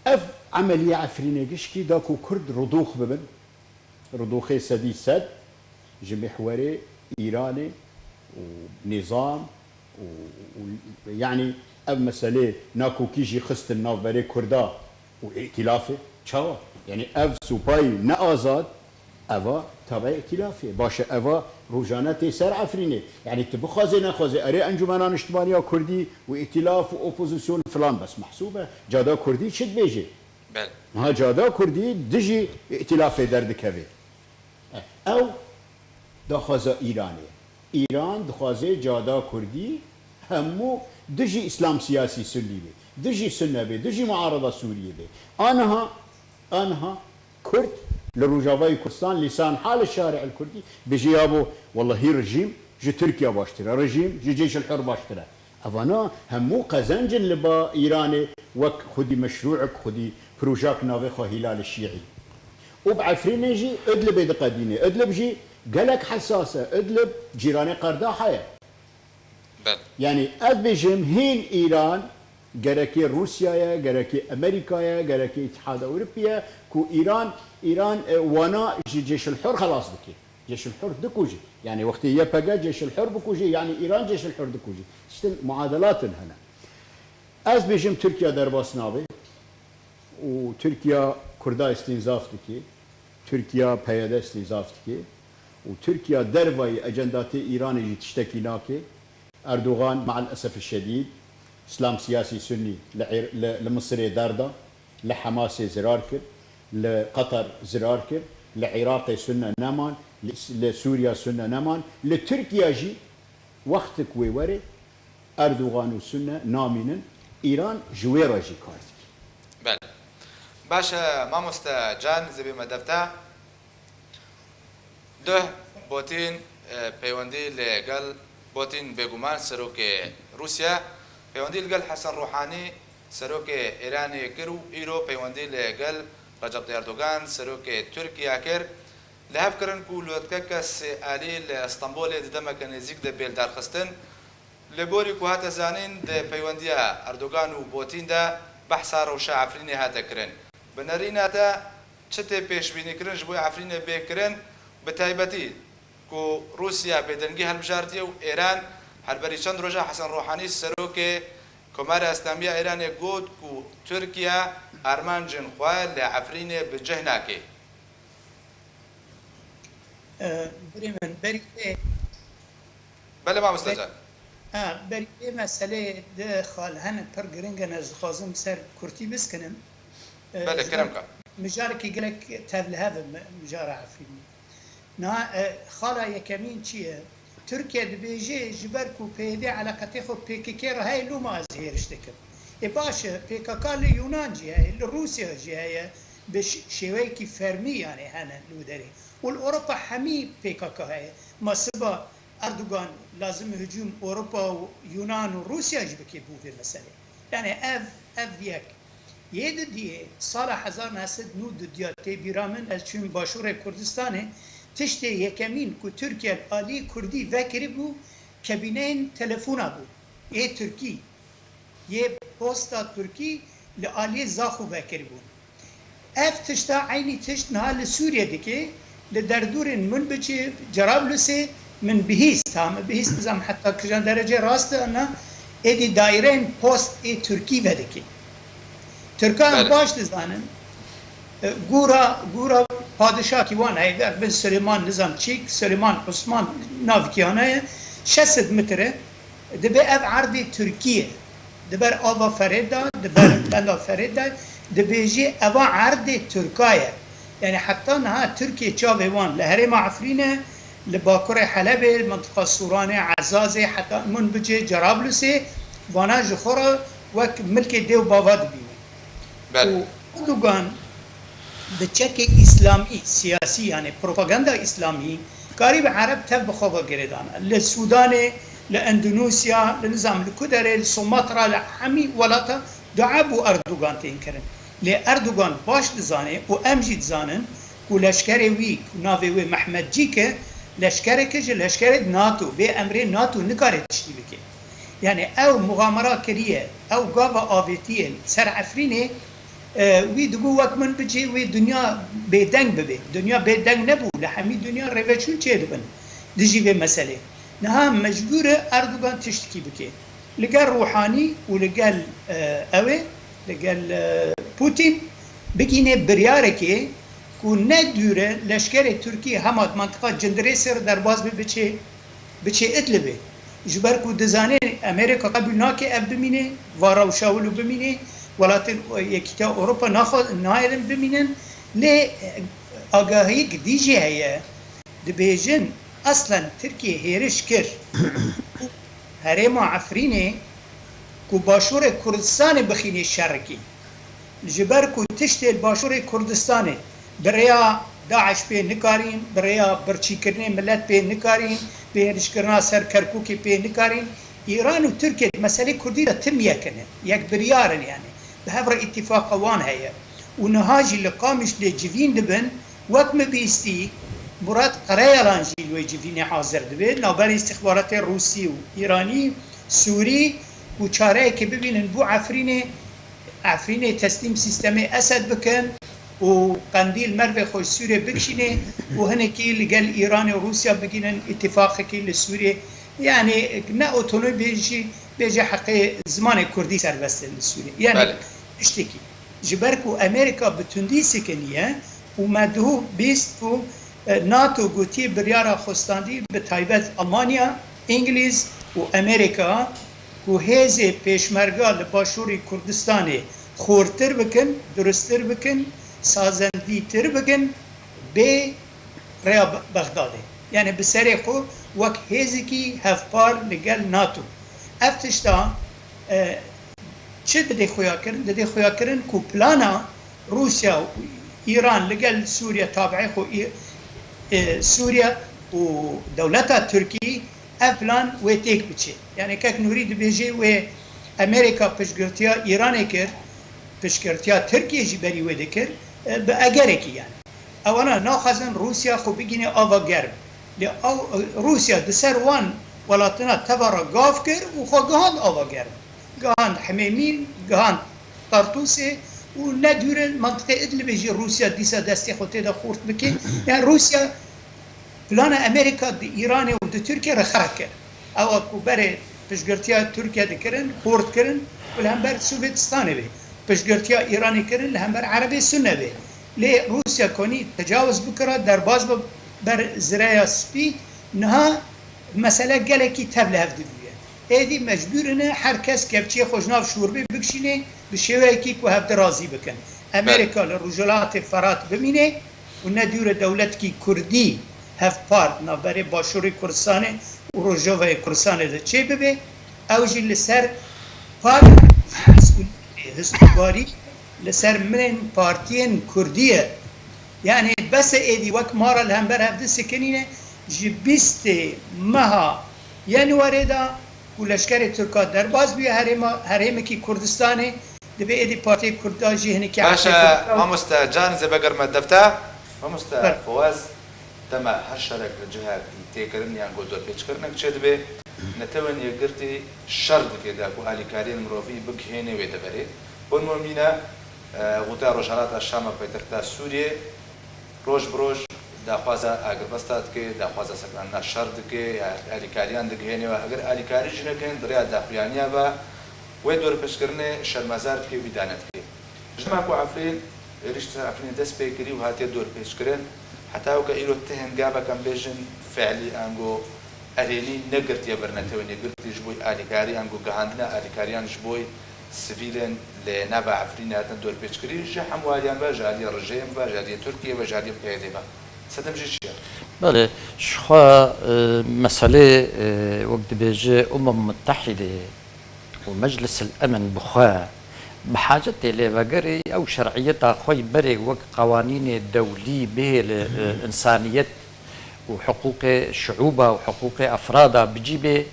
Ev emeliye Efrînê gişkî da ku Kurd rudûx bibin, rudûxê sedî sed ji mihwerê Îranê û nîzam û, û, yanî ev meselê nakokî jî xistin navberê Kurda û îtîlafê. Çawa? Yanî ev supayî ne azad, Eva tabe îtîlafê. Baş e, eva rojane tê ser Efrînê. Yanî tu bixwazê nexwazê, erê Encûmena Niştimaniya Kurdî û îtîlaf û opozîsyon filan bes mehsûb e. Cada Kurdî çi dibêjê? Bel. Niha cada Kurdî dijî îtîlafê derdikeve. Ew daxwaza Îranê ye. Îran dixwaze cada Kurdî hemû dijî Îslam siyasî Sunnî be, dijî Sunne be, dijî muarada Sûriyê be. Aniha, aniha Kurd li Rojavayê Kurdistan lîsan hal şari'il Kurdî bêje, yabo, wellahî rejîm ji Tirkiye baştir e, rejîm ji Ceyşil Hur baştir e. Evana hemû qezenc in li ba Îranê wek xwedî meşrû'ek, xwedî projak navê xwe Hîlal Şîî. Û bi Efrînê jî Idlibê diqedîne. Idlib jî gelek hesas e. Idlib cîranê Qerdaha ye. Bel. Yanî ez bêjim hîn Îran gerekê Rûsya ye, gerekê Emerîka ye, gerekê Îtihada Ewropî ye ku Îran, Îran, e, wana ji Cêşil Hur xelas dike. Cêşil Hur dikuje. Yanî wextê Y P G Cêşil Hur bikuje, yanî Îran Cêşil Hur dikuje. Tiştin muadelat in hene. Ez bêjim Tirkiye derbas nabe û Tirkiye Kurda îstînzaf dike. Tirkiye P Y D îstînzaf dike û Tirkiye dervayî ecendatê Îranê jî tiştekî nake. Erdogan, me'el esef şedîd, Îslam siyasî Sunnî li Îr-, li, li Misirê derda, li Hemasê zirar kir, li Qeter zirar kir, li Iraqê Sunne neman, li, li Sûriya Sunne neman, li Tirkiye jî wextik wê were Erdogan û Sunne namînin, Îran ji wê re jî kar dike. Bel. Baş e, mamoste Can, zibê me defte. Duh Putin, e, peywendî li gel Putin bêguman serokê, e, Rûsya peywendî li gel Hesen Ruhanî, serokê Îranê kir û îro peywendî li gel Recep Tayyip Erdogan, serokê Tirkiye kir. Li hev kirin ku lotkeke sê alî li Stenbolê di demeke nêzîk de bê lidarxistin. Li gorî ku hate zanîn, di peywendiya Erdogan û Putin de behsa rewşa Efrînê hate kirin. Bi nerîna te çi tê pêşbînîkirin ji bo Efrînê bê kirin, bi taybetî ku Rûsya bêdengî hilbijartiye û Êran her berî çend roja Hesen Ruhanî serokê Komara Îslamî ya Îranê got ku Tirkiye armancên xwe li Efrînê bi cih nake. E, birê min, berî vê Belê mamoste be- can. Ha, berî vê meseleyê di xal hene pir giring in, ez dixwazim ser kurtî biskinim. E, Belê, ji ber kerem ka. Mijarekî gelek tevlihev e mi-, mijara Efrînê. Niha, e, xala yekemîn çi ye? Tirkiye dibêje ji ber ku P Y D eleqetê xwe P K K re heye, loma ez hêriş dikim. Ê baş e, P K K li Yunan jî heye, li Rûsya jî heye, bi ş-, şêweyekî fermî, yanî, hene li wê derê. Û li Ewropa hemî P K K heye. Ma siba Erdogan lazim e hicûm Ewropa û Yunan û Rûsya jî bike bo vê meselê. Yanî ev, ev yek. Yê didiyê, sala hezar neh sed nod didiya tê bîra min, ez çûyim Başûrê Kurdistanê, tiştê yekemîn ku Tirkiye li alî Kurdî vekiribû, kebîneyên telefona bû. Ê Tirkî, yê posta Tirkî li aliyê Zaxo vekiribûn. Ev tişta eynî tişt niha li Sûriyê dike, li derdorên Minbicê, Cerablusê min bihîst, ha, min bihîst, nizam heta kîjan derece rast e, na, êdî daîreyên post ê Tirkî vedike. Tirkan Belê. baş dizanin, e, gûra, gûra padişakî wan heye, ev bin Silêman nizam çîk, Silêman Osman navkiyan heye, şeş sed metre, dibe ev erdê Tirkî ye. Di ber ava Ferê de, di ber benda Ferê de, dibêjî eva erdê Tirka ye. Yanî heta niha Tirkiye çavê wan li herêma Efrînê, li bakurê Helebê, li mintiqa Sûranê, Ezazê, heta Minbicê, Cerablusê, vana ji xwe re wek milkê dê û bava dibîne. Belê. Û Erdogan bi çekê îslamî, siyasî, yanî propaganda îslamî, karî bi Ereb tev bi xwe ve girêdana. Li Sûdanê, li Endonûsya, li nizam li ku derê, li Sumatra, li hemî welata dua bo Erdogan tên kirin. Lê Erdogan baş dizane û em jî dizanin ku leşkerê wî, ku navê wê Mehmetcîk e, leşkerek e ji leşkerê NATO, bê emrê NATO nikare tiştî bike. Yanî ew muxamera kiriye, ew gava avêtiye ser Efrînê, e, wî digot wek Minbicê wê dinya bêdeng bibe. Dinya bêdeng nebû, li hemî dinya rêveçûn çêdibin dijî vê meselê. Niha mecbûr e Erdogan tiştekî bike. Li gel Ruhanî û li gel, e, ew ê, li gel, e, Putin bigîne biryarekê ku ne dûr e leşkerê Tirkî hema di mentiqa Cindirêsê re derbas be biçe, biçe Idlibê. Ji ber ku dizane Amerîka qebûl nake ev bimîne, va rewşa wilo bimîne, welatên Yekîtiya Ewropa naxwe-, nayêlin bimînin. Lê, e, agahiyek dî jî heye, dibêjin, eslen Tirkiye hêriş kir herêma Efrînê ku Başûrê Kurdistanê bixînê şerekî. Ji ber ku tiştê li Başûrê Kurdistanê bi rêya DAIŞ pê nikarîn, bi rêya birçîkirinê milet pê nikarîn, bi hêrişkirina ser Kerkûkê pê nikarîn, Îran û Tirkiye di meselê Kurdî de tim yek in, yek biryar in, yanî bi hev re îtîfaqa wan heye. Û niha jî li Qamişlê civîn dibin, wek min bihîstî, Murat Karayalan jî li wê civînê hazir dibe, navberê îstîxbaratê Rûsî û Îranî, Sûrî, û çareyekê bibînin bo Efrînê, Efrînê teslîm sîstemê Esed bikin û Qendîl mervê xwe ji Sûriyê bikişînê û hinekî li gel Îranê û Rûsya bigînin îtîfaqekî li Sûriyê. Yanî ne otonomî bêjî, bêje heqê zimanê kurdî serbest e li Sûriyê. Yanî Belê. tiştekî. Ji ber ku Amerîka bi tundî sikiniye û me duh bîst ku, e, NATO gotiye biryara xwe standî, bi taybet Almanya, Îngilîz û Amerîka, ku hêzê pêşmerga li Başûrê Kurdistanê xortir bikin, duristtir bikin, sazendîtir bikin, bê rêya Be-, Bexdadê. Yanî bi serê xwe wek hêzekî hevpar li gel NATO. Ev tişta, e, çi didê xuyakirin? Didê xuyakirin ku plana Rûsya û Îran li gel Sûriye, tabiê xwe Î-, e, Sûriye û dewleta Tirkî ev plan wê têk biçe. Yani kek Nûrî dibêje wê Amerîka piştgirtiya Îranê kir, piştgirtiya Tirkiyê jî berî wê dikir, e, bi egerekî yani. Ewana naxwazin Rûsya xwe bigîne ava germ. Lê ew, Rûsya di ser wan welatina teva re gav kir û xwe gihand ava germ. Gihand Hemêmîn, gihand Tartûsê û ne dûr e mentiqê Idlibê jî Rûsya dîsa destê xwe tê de xurt bike. Yani Rûsya plana Amerîka di Îranê û di Tirkiye re xera kir. Ewa ku berê piştgirtiya Tirkiye dikirin, xurt kirin ku li hember Sovyetistanê bê. Piştgirtiya Îranê kirin li hember Erebê Sunne bê. Lê Rûsya konî tecawuz bikira, derbas bi ber zireya spî, niha mesele gelekî tev li hev dibûye. Êdî mecbûr ine her kes kevçiyê xwe ji nav şorbê bikişîne, bi şêweyekî ku hevdi razî bikin. Amerîka li Rojhilatê Ferat bimîne û ne dûr e dewletkî kurdî hevpar navberê Başûrê Kurdistanê û Rojovayê Kurdistanê de çêbibe, ew jî li ser par mesûliyetê, histûbarî li ser milên partiyên kurdî ye. Yani bes e êdî wek mara li hember hev disekinîne, ji bîstê meha Yanwarê de ku leşkerê Tirka derbas bûye herêma, herêmekî Kurdistanê, divê êdî Partiyê Kurda jî hinekî Baş e, efê Kurda. Mamoste Can, zê vegerme defta. Mamoste Ber. Fawaz, dema her şerek li cihekî têkirin yan ku dorpêçkirinek çêdibe, Netewên Yekgirtî şer dike da ku alîkariyên mirovî bigihêne wê deverê. Bo nimûne, e, Xuta Rojhelata Şam a paytexta Sûriyê, roj bi roj daxwaza agirbesta dike, daxwaza sekinandina şer dike, ya alîkariyan digihêne we. Eger alîkarî jî nekin, di rêya daxuyaniya ve wê dorpêçkirinê şermezar dike, wî dane dike. Ji dema ku Efrîn, êrîş ser Efrînê dest pê kirî û hatiye dorpêçkirin, heta weke îro ti hingavek em bêjin fe'lî ango erênî negirtiye ber Netewên Yekgirtî ji bo alîkarî ango gihandina alîkariyan ji bo sivîlên li nava Efrînê hatine dorpêçkirî, ji hemwariyan ve, ji aliyê rejîm ve, ji aliyê Tirkiyê ve, ji aliyê P Y D ve. Sedem jî çi ye? Belê, ji xwe, e, meselê, e, wek dibêje Umem Mutehîdê û Meclis el Emin bi xwe bi hacetê lêvegerê ew şer'iyeta xwe yî berê wek qewanînê dewlî bihêle, e, insaniyet û hiqûqê şiûba û hiqûqê efrada bicî bê,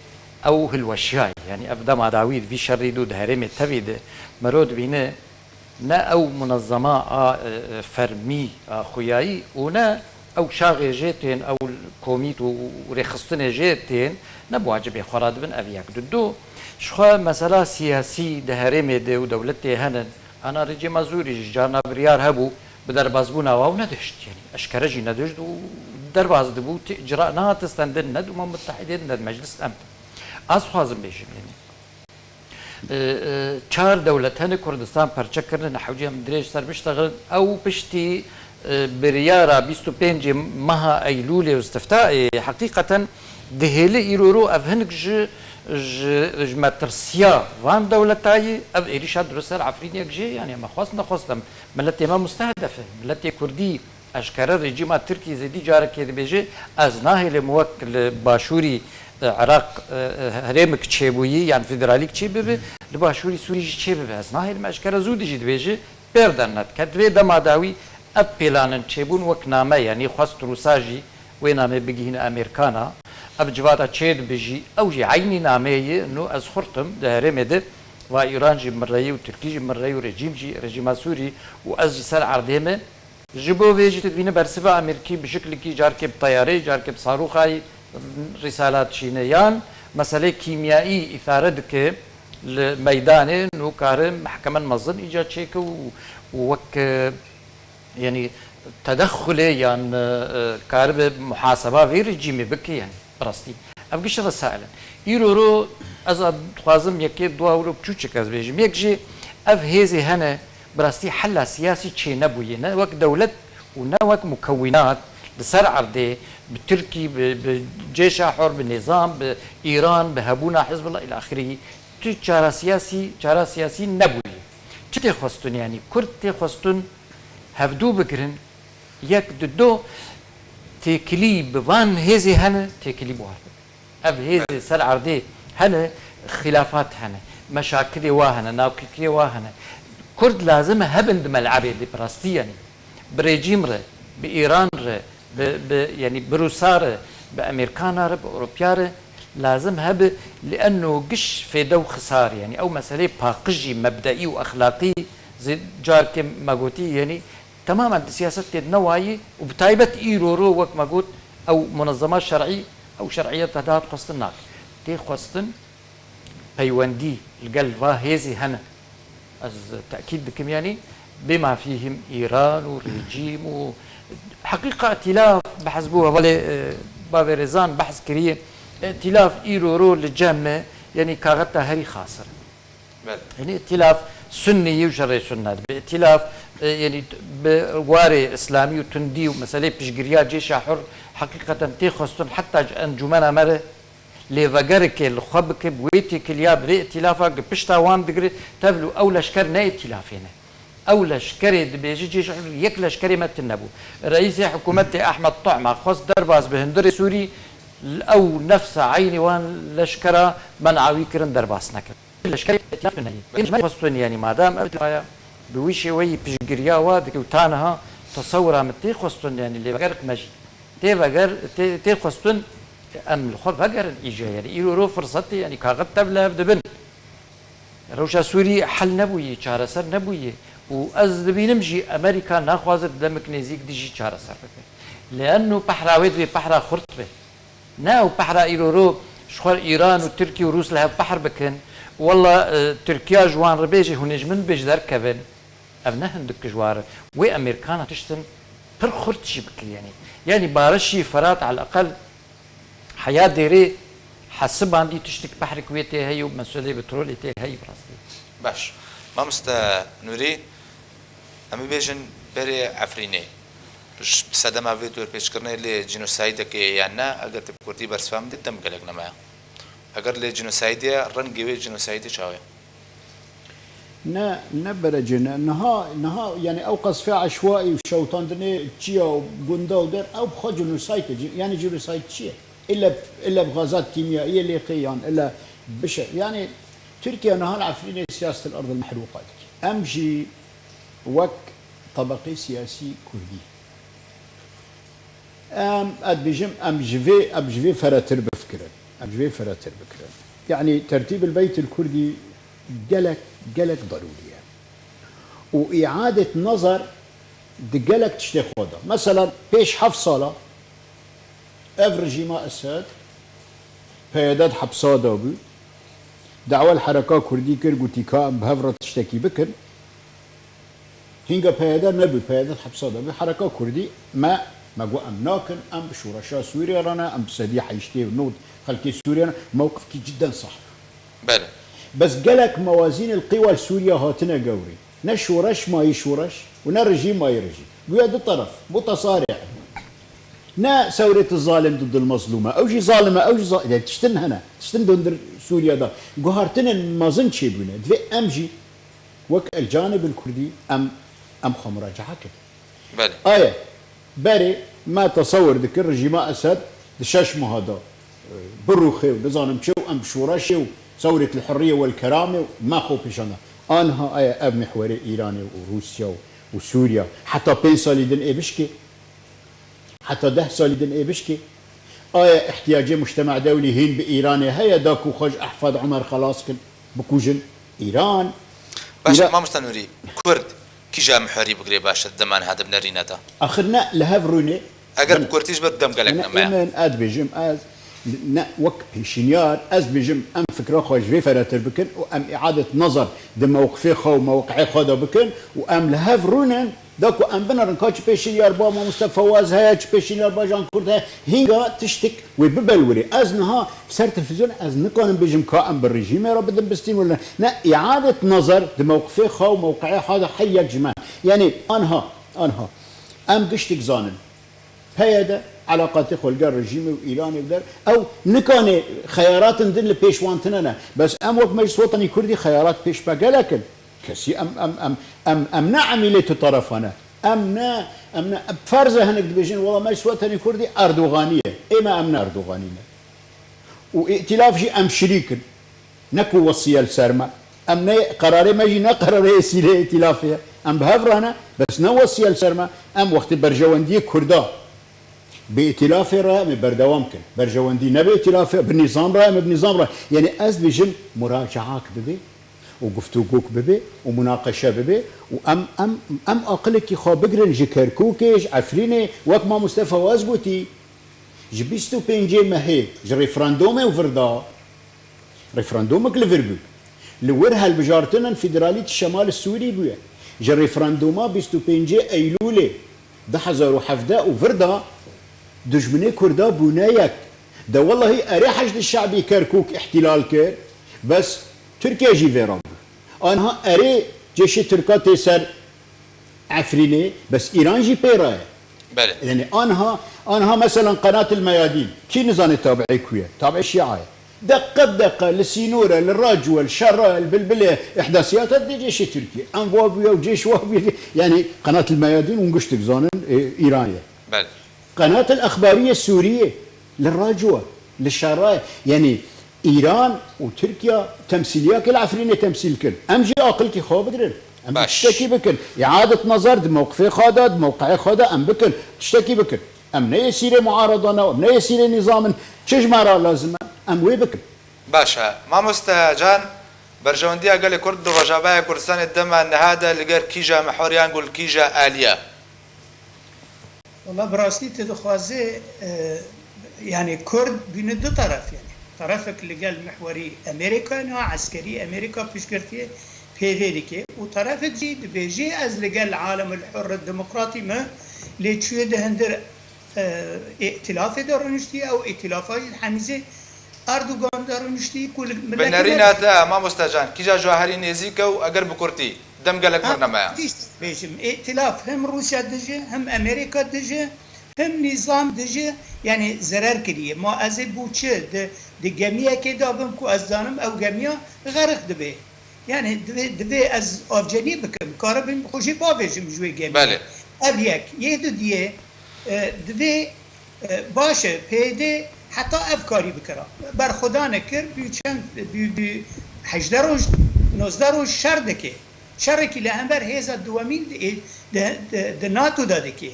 ew hilweşiyayî. Yanî ev dema dawî di vî şerî de û di herêmê tevî de mero dibîne ne ew munezema a, e, e, fermî a xuyayî û ne ew şaxê jê tên, ew komît û, û rêxistinê jê tên, ne bi wacibê xwe re dibin ev yek. Di du, ji xwe mesela siyasî di herêmê de û dewletê hene, ana rejîma Sûrî jî carna biryar hebû, bi derbasbûna wan nedihişt, yanî eşkere jî nedihişt û derbas dibû, tê icra nehate stendin ne di Umem Mutehîdê ne di Meclis Emn. Ez dixwazim bêjim, yanî, e, e, çar dewlet hene Kurdistan perçe kirine, hewce em dirêj ser biştexilin, ew piştî, e, biryara bîst û pêncê meha Eylûlê û istifta, e, heqîqeten dihêli îroro ev hinek ji, ji, ji metirsiya van dewletayî ev êrîşa dirust ser Efrîniyek jê, yanî me xwest nexwest em Miletê me mustehedef e. Miletê Kurdî eşkere rejîma Tirkî zêdî carekê dibêje, ez nahêlim wek li başûrî, e, Iraq, e, e, herêmek çêbûyî yan federalîk çêbibe, li başûrî Sûrî jî çêbibe. Ez nahêlim eşkere zû dijî dibêje, pêr dernedike. Di vê dema dawî ev pêlanin çêbûn wek name, yanî xwest Rûsa jî wê namê bigihîne Amerîkana. Ev civata çêdibe jî, ew jî eynî nameyê ye. Nû ez xurt im di herêmê de, va Îran jî mireyî û Tirkî jî mireyî û rejîm jî, rejîma Sûrî û ez jî ser erdê me. Ji bo vê jî tu dibîne bersiva Amerîkî bi şiklekî carkê bi teyareyê, carkê bi sarûxayî rîsala dişîne. Yan meselê kîmyayî îsare dike li meydanê, nû kare mehkemen mezin îca çêke û, û wek, e, yanî tedexulê yan, e, e, karibe muhaseba vê rejîmê bike, yanî bi rastî. Ev gişt resail in. Îro ro ez a dixwazim yekê dua wilo çûçik ez bêjim. Yek jî ev hêzê hene bi rastî hela siyasî çê nebûye. Ne wek dewlet û ne wek mukewwinat li ser erdê bi Tirkî, bi, bi Cêşa Hur, bi Nîzam, bi Îran, bi hebûna Hizbullah îlaxirî tu çara siyasî, çara siyasî nebûye. Çi tê xwestin yanî? Kurd tê xwestin hevdû bigirin, yek di do têkilî bi van hêzê hene, têkilî bi wan bibe. Ev hêzê ser erdê hene, xilafat hene, meşakilê wa hene, navkirkirê wa hene. Kurd lazim e hebin di melebê de bi rastî, yanî bi rejîm re, bi Îran re, bi, bi, yanî bi Rûsa re, bi Amerîkana re, bi Ewropiya re, Lazim hebe, lienno giş fêde û xisar, yanî ew meseleyê paqijî, mebdeî û exlaqî zî carkê me gotî, yanî temamen di siyasetê de newayî û bi taybet îro ro wek me got, ew munezema şer'î, ew şer'iyeta dihat xwestin nake. Tê xwestin peywendî li gel va hêzê hene. Ez tekîd dikim, yanî bima fîhim Îran û rejîm û heqîqa îtîlaf behs bû, hevalê, e, bavê Rêzan behs kiriye. Îtîlaf îro ro li cem me, yanî kaxeta herî xasir. Belê. Yanî îtîlaf sunnî û şerê sunnet. Bi îtîlaf, e, yanî bi warê îslamî û tundî û meseleyê piştgiriya cêşa hur heqîqeten tê xwestin heta ji encûmena me re lêvegerikê li xwe bike, bi wê têkiliya, bi vê îtîlafa ku pişta wan digire, tevlû ew leşker ne îtîlafê ne. Ew leşkerê dibêje cêşa hur yek leşkerê me tune bû. Reîsê hikûmetê Ehmed Tu'ma xwest derbas bi hundirê Sûrî, ew nefsa eynî wan leşkera men'a wî kirin derbas nekirin. Leşkerê îtîlaf tune ye. Ên ji me xwestin, yanî madam ev îtîlafaya bi wî şêweyî piştgiriya wa dike û ta niha tesewira min tê xwestin, yanî lêvegerik me jî tê veger, tê, tê xwestin em li xwe vegerin îca, yanî îro ro firsetê, yanî kaxit tev li hev dibin. Rewşa Sûrî hel nebûyî, çareser nebûyî û ez dibînim jî Amerîka naxwaze di demik nêzîk de jî çareser bike. Lienno pehra wê divê pehra xurt be. Ne ew pehra îro ro ji xwe Îran û Tirkî û Rûs li hev pehr bikin. Wela, e, Tirkiya ji wan re bêje, hûn ê ji min bêj derkevin. Ev ne hindik ji wan re. Wê Amerîkana tiştin pir xurt jî bike, yanî. Yanî barişî Ferat eleqel heya dêrê hesibandî tiştik pehrik wê tê heyî û mesulê petrolê tê heyî bi rastî. Baş. Mamoste Nûrî, em ê bêjin berê Efrînê. Ji sedema vê dorpêçkirinê lê cînosaydekê yan ne, eger tu bi kurdî bersiva min dî, dem gelek nemaye. Eger lê cînosaydê ye, rengê wê cînosaydê çawa ye? Ne, ne berecê ne. Niha, niha, yani ew qezfê eşwaî û şewitandinê çiya û gunda û der, ew bi xwe cînosayd e. Cî-, yani cînosayd çi ye? Îlle, îlle bi gazat kîmyayiyê lê qê yan îlle bişe. Yani Tirkiye niha li Efrînê siyaset el erd el mehruqa dike. Em jî wek tebeqê siyasî kurdî. Em, ez dibêjim, em ji vê, em ji vê feretir bifikirin. Em ji vê feretir bikirin. Yanî tertîb el beyt el kurdî gelek, gelek darûrî ye. Û îadet nazar di gelek tiştê xwe de. Mesela pêş heft sala ev rejîma Esed P Y D di hepsa de bû. Dawa li hereka kurdî kir, gotî ka em bi hev re tiştekî bikin. Hînga P Y D nebû, P Y D di hepsa de bû. Hereka kurdî me, me got em nakin, em bi şoreşa Sûriye re ne, em bi sedî heştê û nod xelkê Sûriye ne, mewqifkî cidden sah bû. Belê. Bes gelek mewazîn el qîwa li Sûriye hatine gewrî. Ne şoreş mayî şoreş û ne rejîm mayî rejîm. Bûye du teref, mutasarî. Ne sewrêt zalim didil mezlûm e. Ew jî zalim e, ew jî za-, yani tiştin hene. Tiştin dundir Sûriye de. Guhartinên mezin çêbûne. Divê em jî wek el canib el kurdî em, em xwe muracaha kirin. Belê. Aye, berê me tesewir dikir rejîma Esed di şeş meha de, e, birûxê û nizanim çi û em bi şoreşê û sewrêt li hurriye wel keramê û me xwe pêşan da. Anha aye ev mihwerê Îranê û Rûsya û, û Sûriya heta pênc salî din ê bişkê. Heta deh salî din ê bişkê. Aye ihtiyacê mujtema dewlî hîn bi Îranê heye da ku xwe ji Ehfad Umer xelas kin, bikujin? Îran. Baş e, Îra- Mamoste Nûrî, Kurd kîja mihwerî bigirê baş e di deman hate binêrîne de? Axir ne li hev rûnê. Eger bi kurdî ji ber dem gelek ne, nemaye. Min ez dibêjim, ez ne wek pêşinyar, ez dibêjim em fikra xwe ji vê feretir bikin û em îadet nazar di mewqifê xwe û mewqi'ê xwe de bikin û em li hev rûnin. Da ku em binerin, ka çi pêşinyar ba Mamoste Fewaz heye, çi pêşinyar ba Jan Kurd heye, hînga tiştik wê bibe li wirê. Ez niha ser televîzyon ez nikanim bêjim ka em bi rejîmê re bidin bistîn wele ne. Ne, îadet nazar di mewqifê xwe û mewqi'ê xwe de her yek ji me. Yanî anha, anha. Em giştik zanin. P Y D elaqatê xwe li gel rejîmê û Îranê der. Ew nikanê xeyaratin din li pêş wan tine ne. Bes em wek Meclis Wetanî Kurdî xeyarat pêş me gelek in. Kesî em, em, em, em, em ne emîlê tu terefa ne. Em ne, em ne, ferz e hinek dibêjin, wela me ji Wetenê Kurdî Erdoganî ye. Ê me em ne Erdoganî ne. Û îtîlaf jî em şirîk in. Ne ku wesiye li ser me. Em ne, qerarê me jî ne qerarê êsîlê îtîlafê ye. Em bi hev re ne, bes ne wesiye li ser me. Em wextê berjewendiyê Kurda Bi îtilafê re em ê berdewam kin. Berjewendî ne bi îtilafê, bi nîzam re em ê bi nîzam re. Yanî ez dibêjim muracaak bibe û guftûgok bibe û munaqeşe bibe û em, em, em aqilekî xwe bigirin ji Kerkûkê, ji Efrînê, wek mamoste Fewaz gotî, ji bîst û pêncê mehê ji referandûmê û vir da, referandûmek li vir bû. Li wir hilbijartinên federalî di şemalê Sûrî bûye. Ji referandûma bîst û pêncê Eylûlê du hezar û hevdeh û vir da dijminê Kurda bûne yek. De wellahî erê Heşdê Şe'bî Kerkûk îhtîlal kir, bes Tirkiye jî vê re bû. Aniha erê cêşê Tirka tê ser Efrînê, bes Îran jî pê re ye. Belê. Yanî aniha, aniha meselan Qenatil Meyadîn, kî nizane tabiê ku ye? Tabiê Şîa ye. Deqe bi deqe li sînor e, li Rac e, li Şera ye, li Bilbil e, îhdasiyata dê cêşê Tirkiyê. Em wa bûye û cêş wa bûye. Yanî Qenatil Meyadîn hûn giştik zanin, e, Îran ye. Belê. Qenatil Exbariyê Sûriyê li Rac e, li Şera ye. Yanî Îran û Tirkiye temsîliyakê li Efrînê temsîl kirin. Em jî aqilkî xwe bigirin. Em Baş. Tiştekî bikin. Îadet nazar di mewqifê xwe de, di mewqeyê xwe de em bikin. Tiştekî bikin. Em ne yesîrê muarada ne, em ne yesîrê nîzam in. Çi ji me re lazim e, em wê bikin. Baş e. Mamoste Can, berjewendiya gelê Kurd di Rojavayê Kurdistanê dema niha de li gel kîja mihweriyan ku li kîja alî ye? Wala bi rastî tu dixwazî, e, yanî Kurd bîne du teref yanî. Terefek li gel mihwerî Amerîka, niha eskerî Amerîka piştgirtiyê P D dike û terefek jî dibêjê ez li gel alemil hurr demokratî me, lê çûye di hindir, e, îtilafê de rûniştî, ew îtilafa jî hemîzê Erdogan de rûniştî ku li Bi miletê nerîna te, mamoste Can, kîja ji we herî nêzîk e û eger bi kurtî, dem gelek Ha, mirneme ye. Tişt bêjim, îtilaf hem Rûsya dije, hem Amerîka dije, hem nîzam dije, yanî zerer kiriye. Ma ez ê bû çi di, di gemiyekê de bim ku ez zanim ew gemiya xeriq dibe. Yanî divê, divê ez avcenî bikim, karibim xwe jî bavêjim ji wê gemiyê. Belê. Ev yek. Yê dudiyê, e, divê, e, baş e, P Y D heta ev karî bikira. Berxwedane kir, bû çend, bû, bû hejdeh roj, nozdeh roj şer dike. Şerekî li hember hêza duwemîn di, di, di, di NATO de dike.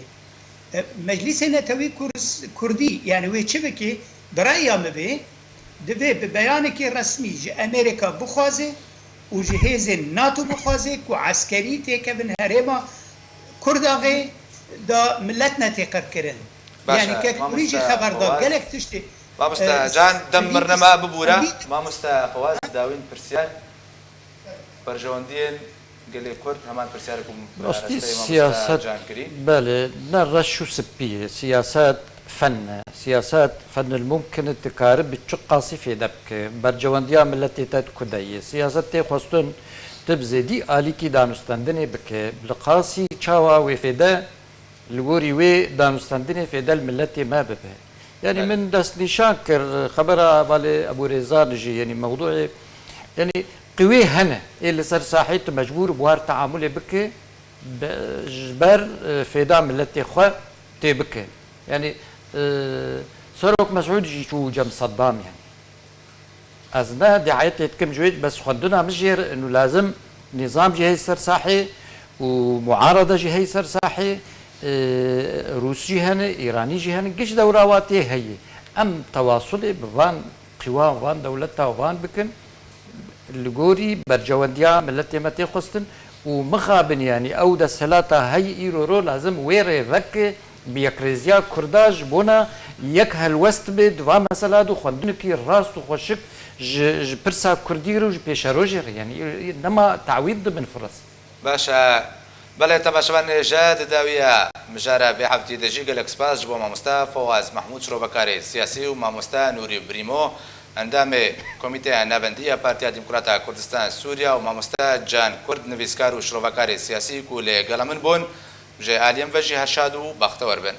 E, Meclîsê Netewî Kurs-, Kurdî, yanî wê çi bike, bi reya min bê, divê bi beyanekî resmî ji Amerîka bixwaze û ji hêzên NATO bixwaze ku eskerî têkevin herêma Kurdaxê da milet netê qebkirin. Baş e, Yanî Kek Kurî jî mamoste xeber da Fawaz. Gelek tiştê, Mamoste e, Can, dem Kurî mirneme bibûre. Kurî Mamoste Fawaz, dawîn pirsiyar. Berjewendiyên gelê Kurd heman pirsiyarek bû. Rastî rasteyê mamoste siyaset, Can kirî. Belê, ne reş û spî ye. Siyaset fen e. Siyaset fenil mumkin e, tu kari bi çi qasî fêde bike. Berjewendiya miletê te di ku de ye. Siyaset tê xwestin tu bi zêdî alîkî danûstendinê bike. Li qasî çawa wê fêde Li gorî wê danûstendinê fêde li miletê me bibe. Yanî Belê. Min destnîşan kir, xebera hevalê Ebû Rêzan jî, yanî mewdûê, yanî qewê hene, ê li ser sahê tu mecbûr bi war teamulê bike, be-, ji ber, e, fêda miletê xwe tê bike. Yanî, e, Serok Mesûd jî çû cem Seddam yanî. Ez ne diayetê dikim ji wê, bes xwendina min jê re û lazim nîzam jî heye ser sahê û muarada jî heye ser sahê, e, Rûs jî hene, Îranî jî hene, giş dewra wa tê heye. Em tewasulê bi van qîwan, van dewleta van bikin, li gorî berjewendiya miletê me tê xwestin û mixabin, yanî ew desthilata heye îro ro lazim wê rê veke, bi yekrêziya Kurda ji bona yek helwest be di va mesela de xwendinekî rast û xweşik ji, ji pirsa Kurdî re û ji pêşerojê re. Yanî nema tawîd dibin firas. Baş e. Belê, temaşevanên hêja, di dawiya mijara vê heftî de jî gelek spas ji bo mamoste Fawaz Mehmûd, şirovekarê siyasî, û mamoste Nûrî Brîmo, endamê Komîteya Navendî ya Partiya Demokrata Kurdistan Sûriya, û mamoste Can Kurd, nivîskar û şirovekarê siyasî ku li gela min bûn. Ji aliyê min ve jî her şad û bextewer bin.